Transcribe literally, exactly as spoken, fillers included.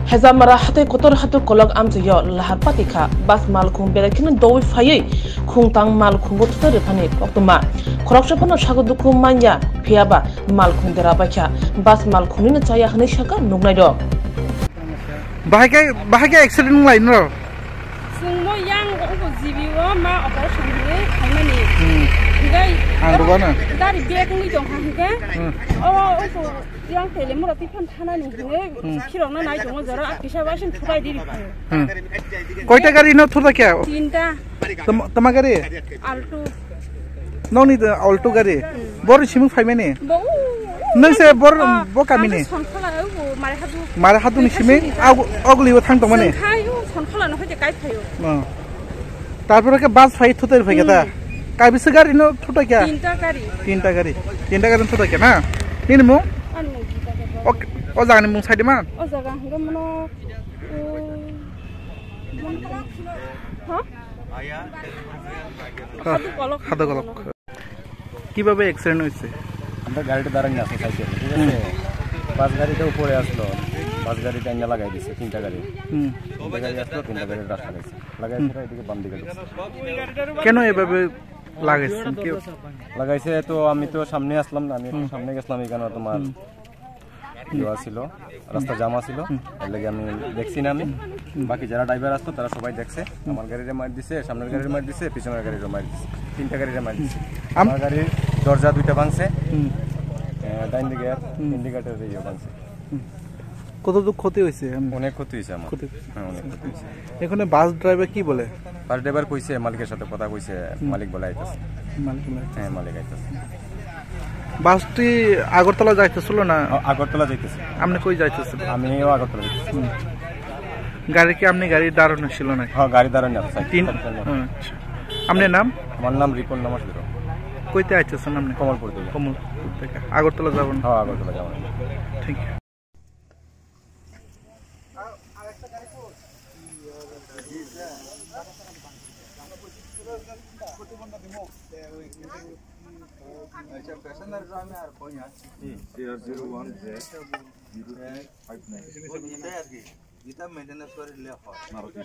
Hezamara hatai kotor hatai kolok amchaio lahar patikha, bus malkhung berai kheno dowi phaiwi khungtang malkhungo thutai rwphani koktwma. Khoroksa phano sago dukhu manya, phiyaba malkhung dera baikha, bus malkhungnino chaya hwnwi sakha nuknairok. Bahai khe, bahai khe accident wng lai no? Chwngmo yang ongko G B o ma operation hwnwi khaimani. Hmm. Hinkhe ang rwgano gari bag wngwi tongkha hinkhe. Hmm. O ongko yang tele mura twi phan thanani hwnwi Hmm. khirokno nai tongo jora kisa bai sing thubai di rikha. Hmm. Koita gari no thurda kya? Tinta. Tama, tama gari? Alto. Nokni de Alto gari. Hmm. Bor simung phaimani. Bo u- Nang se bor Ah, bo kamini? Ang Sonkhola, u Mare Hadu. Mare Hadu ni siming Kaising agu-, ogli o thang tongmani. Chwng khai u Sonkhola no hoite kai phaio. Oh. Tarpore ke bus phai thutai phai kata. Hmm. Kai bisa gari no thutai kya? Tinta gari. Tinta gari. Tinta gari thutai kya na? Nini mung? Ani mung Gita Debbarma. Ok, o jaga ni mung sai di man? O jaga hingga mano, u- Ha? Ha, Hadu Kolok. Hadu Kolok. কিভাবে অ্যাক্সিডেন্ট হয়েছে? আমরা গাড়িটা দাঁড়ানি আছে সাইডে, ঠিক আছে? হুম। বাস গাড়িটা উপরে আসলো, বাস গাড়িটা এনে লাগাই দিছে তিনটা গাড়ি। হুম। তিনটা গাড়ি আসলো, তিনটা গাড়ি রাস্তা গেছে। লাগাই হুম। সেটা এদিকে বাম দিকে ঢুকছে। কেন এভাবে লাগাইছেন? কেউ লাগাইছে তো, আমি তো সামনে আসলাম না, আমি একটু হুম। সামনে গেছিলাম, এখানে তোমার হুম। ইয়ে ছিল, রাস্তা জাম আছিল, হুম। এর লাগি আমি দেখছি না আমি। হুম। বাকি যারা ড্রাইভার আসতো তারা সবাই দেখছে, হুম। আমার গাড়িরে মার দিছে, সামনের গাড়িরে মার দিছে, পিছনের গাড়িরে মার দিছে, তিনটা গাড়িরে মার দিছে। আম- আমার গাড়ির দরজা দুইটা ভাঙছে, হুম। আহ, ডাইন দিকে আর হুম। ইন্ডিকেটর ইয়ে ভাঙছে। হুম। কতটুকু ক্ষতি হয়েছে এমনি? অনেক ক্ষতি হয়েছে আমার। ক্ষতি। হ্যাঁ, অনেক ক্ষতি হয়েছে। এখানে বাস ড্রাইভার কি বলে? বাস ড্রাইভার কইছে মালিকের সাথে কথা কইছে, হুম। মালিক বলে আইতাছে। মালিক বলে আইতাছে। হ্যাঁ, মালিক আইতাছে। বাসটি আগরতলা যাইতেছিল না? আ-, আগরতলা যাইতেছে। আপনি কই যাইতেছেন? আমিও আগরতলা যাইতেছি। হুম। গাড়ি কি আপনি গাড়ি দাঁড়ানো ছিল না? হ্যাঁ, গাড়ি দাঁড়ানো আছে। তিন? আচ্ছা। আপনার নাম? আমার নাম রিপন নামাজ বেরো। কইতে আইতেছেন আপনি? কমলপুর থেকে। কমলপুর থেকে। আগরতলা যাবেন? হ্যাঁ, আগরতলা যাবেন। ঠিক। আচ্ছা, প্যাসেঞ্জার আমি আর কই না। Zero zero one Z zero three five nine। ওই দিনটাই আর কি, এটা মেইনটেনেন্স করে দিলে হয়। মারুতি।